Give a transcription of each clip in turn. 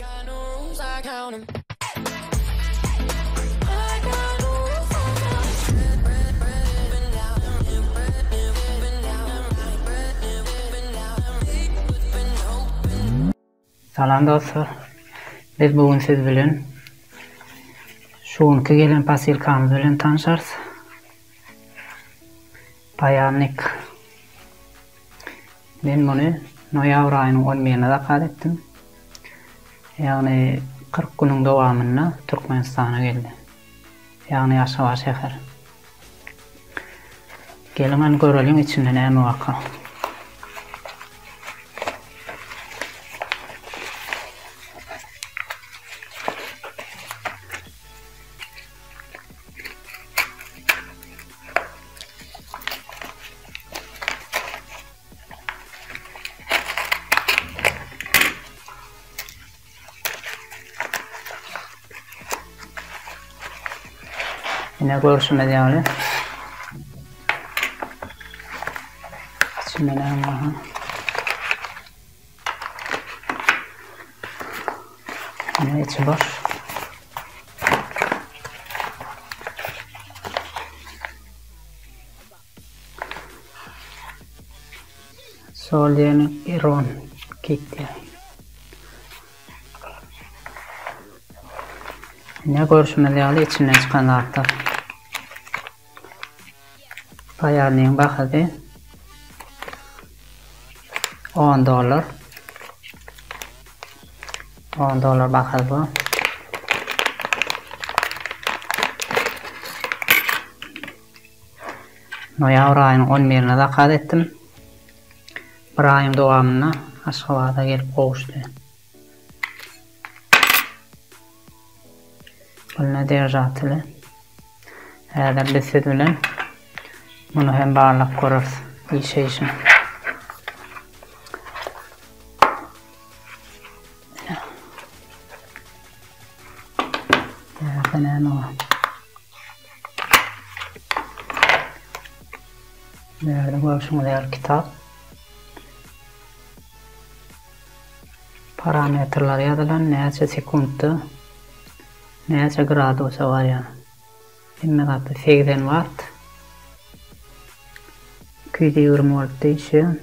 Salam dostlar. Biz bu gün siz bilen şu günki gelen posylkamyz bilen tanşarys. Paýalnik. Men muny noýabr aýynyň on birine zakaz etdim. Ýagny 40 günüň dowamynda Türkmenistana geldi. Ýagny Aşgabat şäher. Geliň hany göreliň içinde näme barka. Ine görşümiz ýaly. İçinde näme bar? Ine içi boş. Sol diýeni Iron kit diýýär. Ine görşümiz ýaly içinden çykan zatlar. Paýalnyň bahasy 10 dollar. 10 dollar bahasy bu. Noýabr aýynyň on birine zakaz etdim. Bir aýyň dowamynda Aşgabada gelip gowuşdy. Pulna deržateli. Häzir biz siz bilen muny hem barlap göreris işeýşini. Bärde näme bar? Bärde görşüňiz ýaly kitap. Parametrler ýazylan, näçe sekuntda näçe gradusa barýar. Hemme zatda 80 watt. 220 woltda işleýär.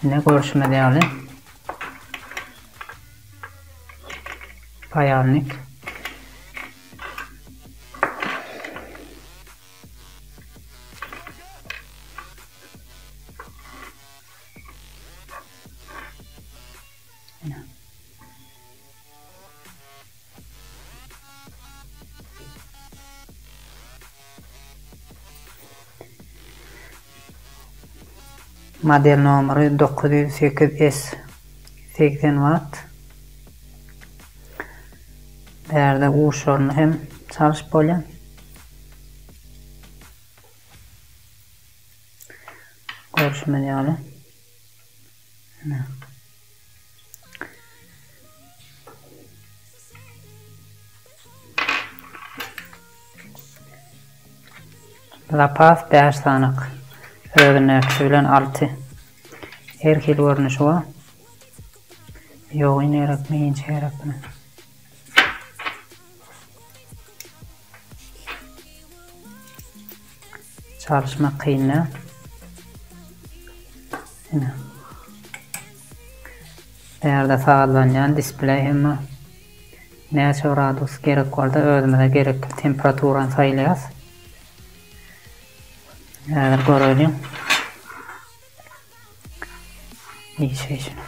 Ine görşümiz ýaly paýalnik. Ine. Model nomeri 908 S 80 watt. Bärde uçlaryny hem çalyşyp bolýar. Görşümiz ýaly. Zapas 5 sanak. Özündäkisi bilen 6. Her hil görnüşi bar. Ýogyn gerekmi, inçe gerekmi? Çalyşmak kyn däl. Ine. Bärde sazlanýan displeý hem bar. Näçe gradus gerek bolsa özümize gerekli temperaturany saýlaýas. Häzir göreliň. Işeýşini.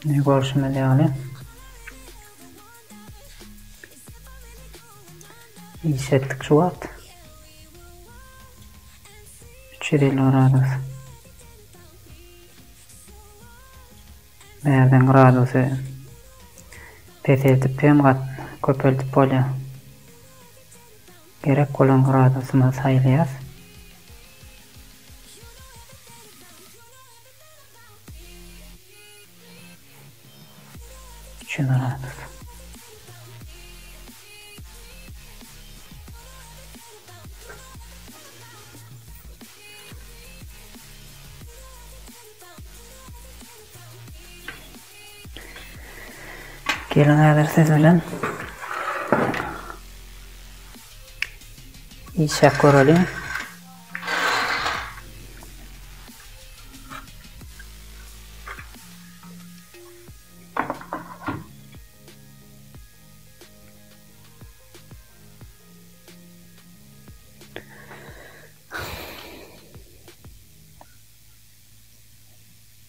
Ne görşümiz ýaly. Işletdik şu wagt. 350 gradus. Bärden gradusy peseltip hem gat köpeldip bolýar. Gerek bolan gradusymyzy saýlaýas. 300 gradus. Geliň häzir siz bilen işläp göreliň.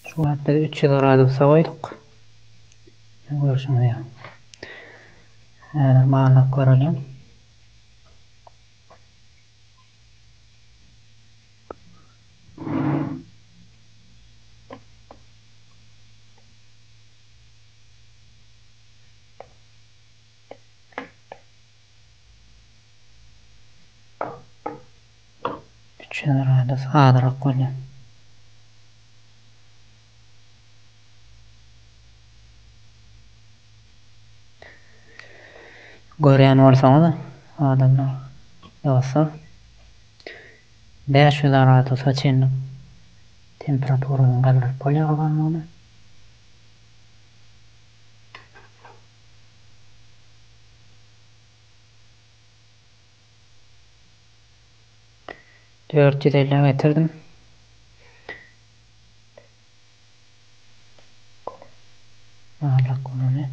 Şu wagt biz 300 gradusa goýduk. Görşüňiz ýaly. Häzir barlap göreliň. 300 gradus azrak bolýar. Görýän bolsaňyz adamlar, dostlar, 500 gradusa çenli temperaturany galdyryp bolýar gyzarmagyny. 450 getirdim. Barlak bolany.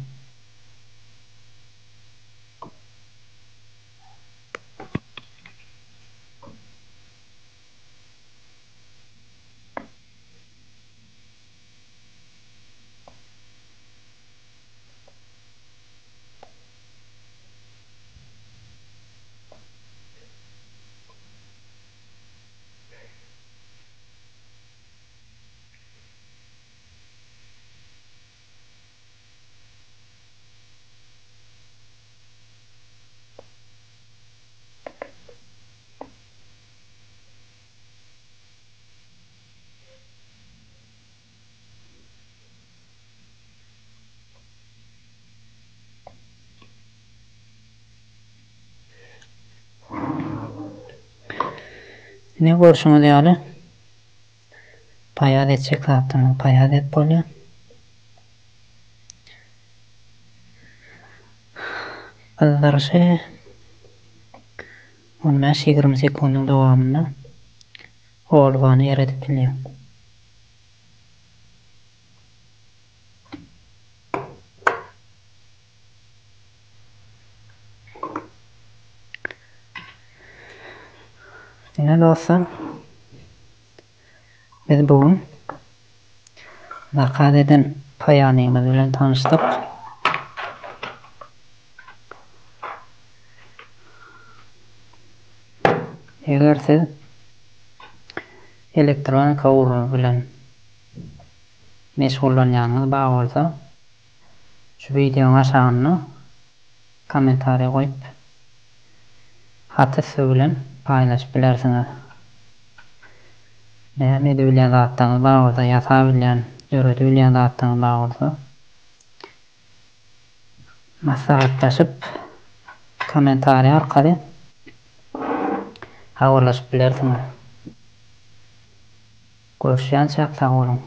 Ine görşüňiz ýaly paýaz etjek zatlaryňyzy paýaz edip bolýar. Gyzdyryşy 15-20 sekundyň dowamynda holwany eredip bilýär. Ine dostlar, biz bu gün zakaz eden paýanymyz bilen tanyşdyk. Eger siz elektronika ugry bilen meşgullanýanyňyz bar bolsa, şu wideoň aşagynda kommentariý goýup, hat üsti bilen paýlaşyp bilersiňiz. Näme edibilýän zatlaryňyz bar bolsa, ýasabilýän, döredibilýän zatlaryňyz bar bolsa, maslahatlaşyp, kommentariý arkaly habarlaşyp bilersiňiz. Görüşýänçäk sag boluň.